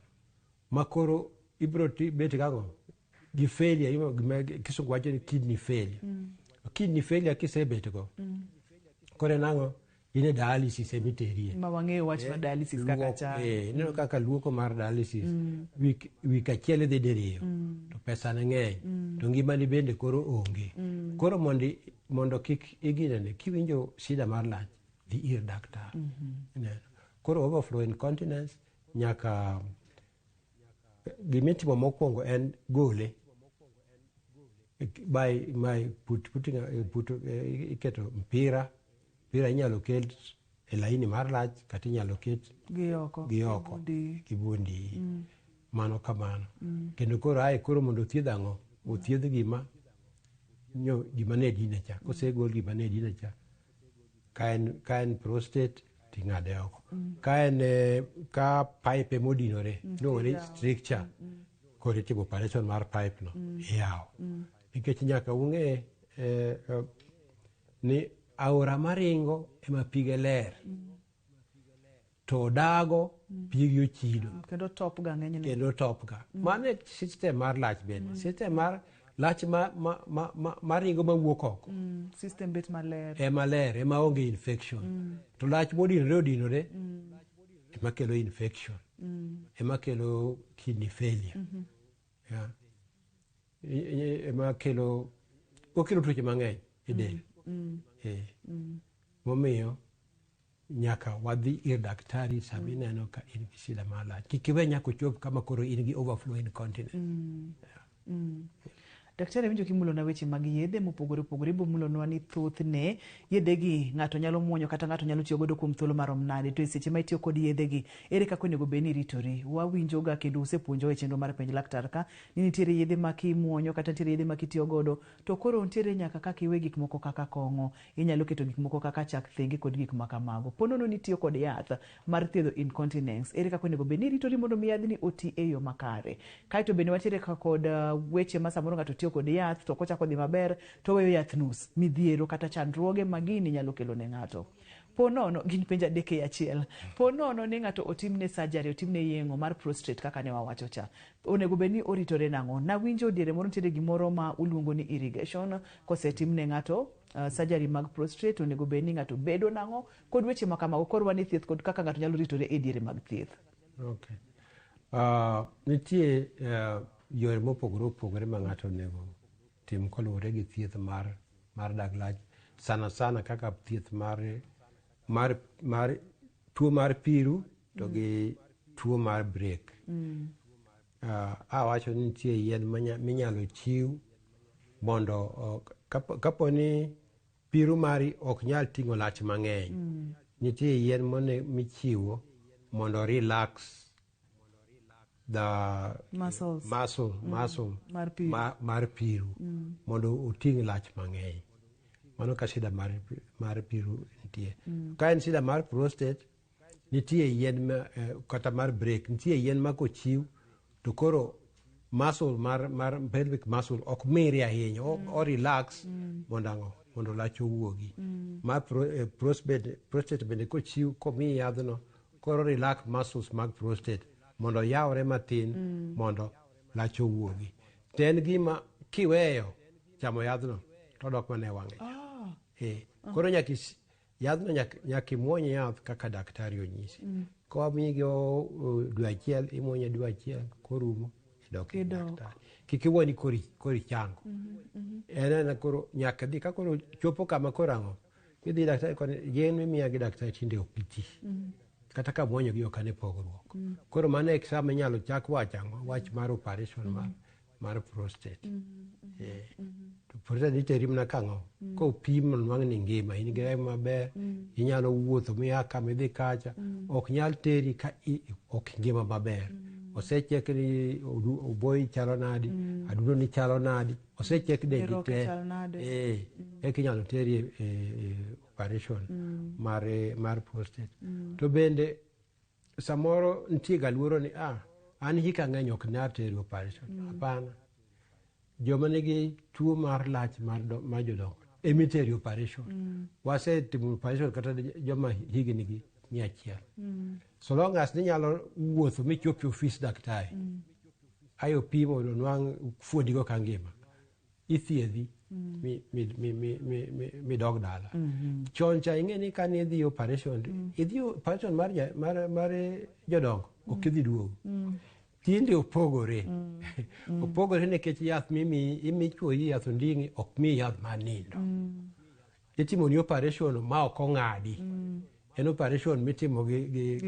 Ma koro ibiro bet gang'o? Gi failure, gima kisungu wacho ni kidney failure. Kidney failure kisebet go, koro en ang'o? In e dialysis emiterie. Ma wang'eyo wach mar dialysis kaka chal. Eh, ineno kaka luoko mar dialysis, wik achiel idhi diriyo, to pesa ne ng'eny, to ngimani bende koro onge. Koro mondo kik iginene, kiwinjo shida mar lach, dhi ir daktar. Ineno. Koro overflow incontinence nyaka gimitimo mokwongo en gole by putting iketo mpira. Mpira inyalo ket e laini mar lach kata inyalo ket gi oko. Gi oko. Gi gi buondi. Mano kamano. Kendo koro ae koro mondo othiedh ang'o? Othiedh gima nyo gima ne dine cha. Kosegol gima ne dine cha, ka en prostate ting'ade oko. Ka en ka pipe emodinore, iluongo ni iyawo. Stricture. Koro itimo operation mar pipe no, iyawo. Nikech nyaka ung'e ni aora maringo ema pige ler. To dago pigi ochido. Kendo top ga ng'enyne. Kendo top ga. Mano e system mar lach bende. System mar lach ma ringo mawuok oko. System bet maler. Ema ler, ema onge infection. To lach modinore odinore ema kelo infection. Ema kelo kidney failure. Yeah. Ema kelo okelo tuoche mang'eny e del. Eh. Momiyo nyaka wadhi ir daktari sama ineno ka in gi shida mar lach. Kik iwe nyaka ochop kama koro in gi overflow incontinence. Daktari, awinjo kimulona weche mag yedhe mopogore opogore. Ibo mulonwa ni thothne yedhegi ng'ato nyalo muonyo kata ng'ato nyalo tiyo godo kuom thuolo marom nade, to e seche ma itiyo kod yedhegi ere kaka onego bed ni iritori? Wawinjoga kendo usepuonjowa e chenro mar Penj Laktar ka ni nitiere yedhe ma kimuonyo kata nitiere yedhe ma kitiyo godo to koro nitiere nyaka kaka iwe gik moko kaka kong'o, inyalo keto gik moko kaka chak thenge kod gik ma kamago. Po nono ni itiyo kod yath mar thiedho incontinence, ere kaka onego bed ni iritori mondo mi yadhni oti e yo makare? Kaeto bende wantiere ka kod weche ma samoro ng'ato tiyo kod yath to ok ochako dhi maber to oweyo yath nus, midhiero kata chandruoge ma gini nyalo kelo ne ng'ato. Po nono gin penjo adek e achiel. Po nono ni ng'ato otimne surgery, otimne yeng'o mar prostate kaka ne wawacho cha, onego bed ni oritore nang'o? Nawinjo diere moro nitiere gimoro ma uluongo ni irrigation kosetimne ng'ato surgery mag prostate, onego bed ni ng'ato bedo nang'o kod weche ma kamago. Koro wan e thieth kod kaka ng'ato nyalo ritore e diere mag thieth. Okay. Nitie yore mopogore opogore ma ng'ato onego tim koluwore gi thieth mar dag lach, sana sana kaka thieth mar tuo mar piru to gi tuo mar break. Awacho ni nitie yien minyalo chiw mondo kapo ni piru mari ok nyal ting'o lach mang'eny. Nitie yien michiwo mondo relax the muscles. Muscle, muscle mar piru. Mar piru mondo oting' lach mang'eny. Mano ka shida mar piru nitie. Ka en shida mar prostate, nitie yien ma, kata mar break, nitie yien ma kochiw to koro Muscle mar pelvic muscle ok miri ahinya, o relax mondo ang'o? Mondo lach owuogi. Ma prostate bende kochiw komiyi yadhno, koro relax muscles mag prostate mondo oyawre matin mondo lach owuogi. To en gima kiweyo chamo yadhno to odok mana e wang'e. Koro nyaka yadhno nyaka imuony yath kaka daktari onyisi. Komiyi gi dwe achiel, imuonye dwe achiel, korumo idok ir daktari. Kik iwuo ni koro ichango. En ena koro nyaka dhi ka koro chopo kama koro ang'o? Idhi daktari koni yien mimiya gi daktari tinde ok ti. Kata ka muonyo gi ok ane pogruok. Koro mano e sama inyalo chak wach ang'o? Wach mar operation mar prostate. To prostate iteri mana kang'o? Kopim nwang' ni ngima, in gi remo maber, inyalo wuotho miya kama idhi kacha, ok nyal teri ka ok ngima maber. Osechek ni oboyi chalo nadi, adundo ni chalo nadi, osechek dendi te. Eka inyalo teri e operation mar prostate. To bende samoro nitie ga luoro ni an hika ng'eny ok nyal teri operation. Hapana. Joma nigi tuo mar lach mar jodongo emiteri operation. Wasetimo operation kata joma higni gi 100. So long as ninyalo wuotho michop e ofis daktari, ayo pimo nwang' fuondigo ka ngima, ithiedhi midog dala. Chon cha ing'e ni kane idhi operation, idhi operation mar jodongo, ok idhi duogo. Tinde opogore. Opogore nikech yath mimiyi, imichuoyi yath onding'i, ok miyi yath mar nindo. Itimoni operation ma ok ong'adi. En operation mitimo gi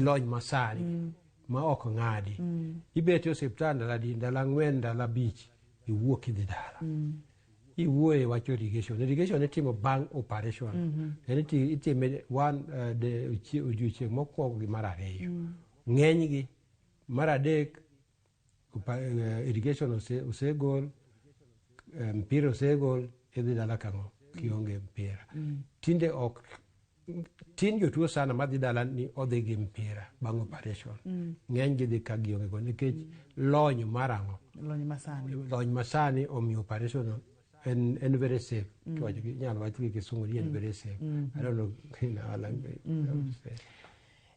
lony masani ma ok ng'adi. Ibet e osiptal ndalo adi? Ndalo 4, ndalo 5, iwuok idhi dala. Iwuoye e wach irrigation. Irrigation itimo bang' operation. En itime odiochieng' mokwongo gi mar ariyo. Ng'enygi mar adek irrigation osegol, mpira osegol, idhi dala kang'o? Kionge mpira. Tinde ok tin jotuo sana madhi dala ni odhi gi mpira bang' operation. Ng'eny gi dhi ka gionge go nikech lony mar ang'o? Lony masani. Lony masani omiyo operation no en very safe. Kiwacho gi, inyalo wach gi kisungu ni en very safe. I don't know in our language.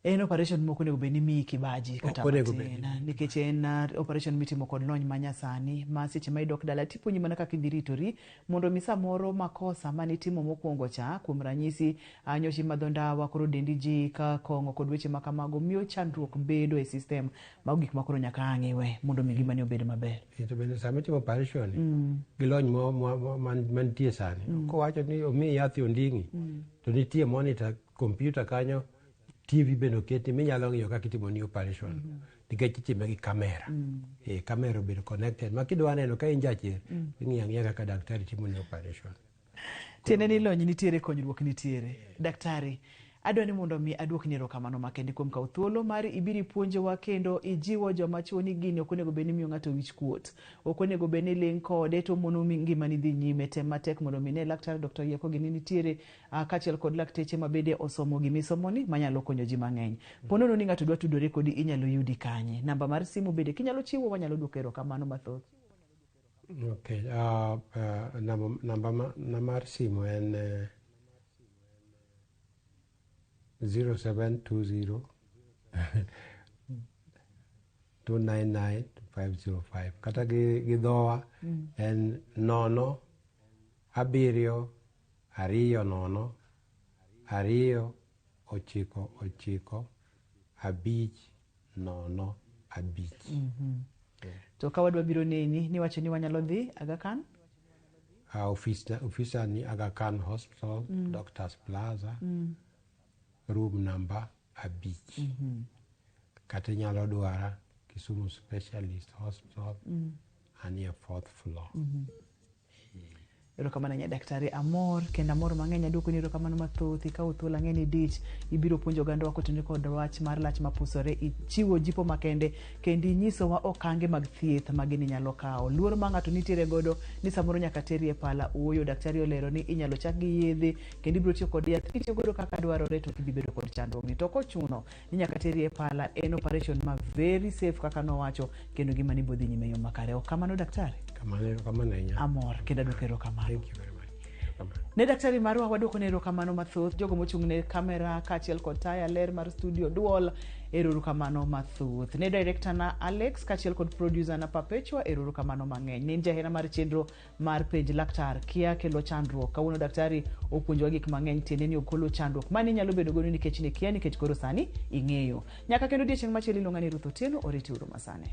En operation mok onego bed ni miyi kibaji kata Ok onego matin, bed. nikech en operation mitimo kod lony manyasani ma seche ma idok dala tipuonji mana kaka idhi ritori mondo mi samoro makosa manitimo mokwongo cha, kuom ranyisi nyocha imadho ndawa koro dendi ji ka kong'o kod weche ma kamago miyo chandruok bedo e system. Mago gik ma koro nyaka ang' iwe mondo mi ngimani obed maber. To bende sama itimo operation gi lony mantie sani, kowacho ni omiyi yath onding'i, to nitie monitor computer kanyo, TV bende oketi minyalo ng'iyo kaka itimo ni operation. Nikech itime gi kamera. Kamera obedo connected. Ma kidwa neno ka in jachir, ing'iyo ang'iya kaka daktari timo ni operation. Tiende ni lony nitiere, konyruok nitiere. Daktari, adwa ni mondo mi aduokni erokamano makende kuom kawo thuolo mar ibiro ipuonjowa kendo ijiwo joma chuo ni gini ok onego bed ni miyo ng'ato wich kuot. Ok onego bed ni ling' kode to mono ngimani dhi nyime. Tem matek mondo mi ne laktar Dr. Oyieko gini nitiere kaachiel kod lakteche ma bende osomo gimisomoni manyalo konyo ji mang'eny. Po nono ni ng'ato dwa tudore kodi inyalo yudi kanye? Namba mar simu bende kinyalo chiwo wanyalo duoko erokamano mathoth. Okay, namba mar simu en 0720 299 505 kata gi dhowa en 0 7 2 0 2 9 9 5 0 5. To ka wadwa biro neni, niwacho ni wanyalo dhi Aga Khan? Ofisa ni Aga Khan Hospital, Doctors Plaza, room number 5. Kata inyalo dwara Kisumu Specialist Hospital, anie 4th floor. Erokamano ahinya daktari, amor kendo amor mang'eny aduoko ni erokamano mathoth. Ikawo thuolo ang'e ni dich ibiro puonjo ogandawa kotenore kod wach mar lach mapusore, ichiwo jipo makende kendo inyisowa okange mag thieth ma gini nyalo kawo. Luor ma ng'ato nitiere godo ni samoro nyaka teri e pala, ooyo daktari olero ni inyalo chak gi yedhe kendo ibiro tiyo kod yath kitiyo godo kaka dwarore to ok ibi bedo kod chandruogni. To kochuno ni nyaka teri e pala en operation ma very safe kaka nowacho kendo ngimani bo dhi nyime e yo makare. Ok kamano daktari? Kamano, erokamano ahinya. Amor kendo aduoko erokamano. Thank you very much. Erokamano. Ne daktari marwa waduoko ne erokamano mathoth jogo mochung' ne kamera kaachiel kod taya ler mar studio duol erokamano mathoth ne director na Alex kaachiel kod producer na Perpetua erokamano mang'eny ne in jahera mar chenro mar penj laktar kia kelo chandruok kawuono daktari opuonjowa gik mang'eny tiende ni okolo chandruok mani inyalo bedo godo nikech ne kia nikech koro sani ing'eyo nyaka kendo odiechieng' machielo iluonga ni Ruth Otieno oriti uru masani.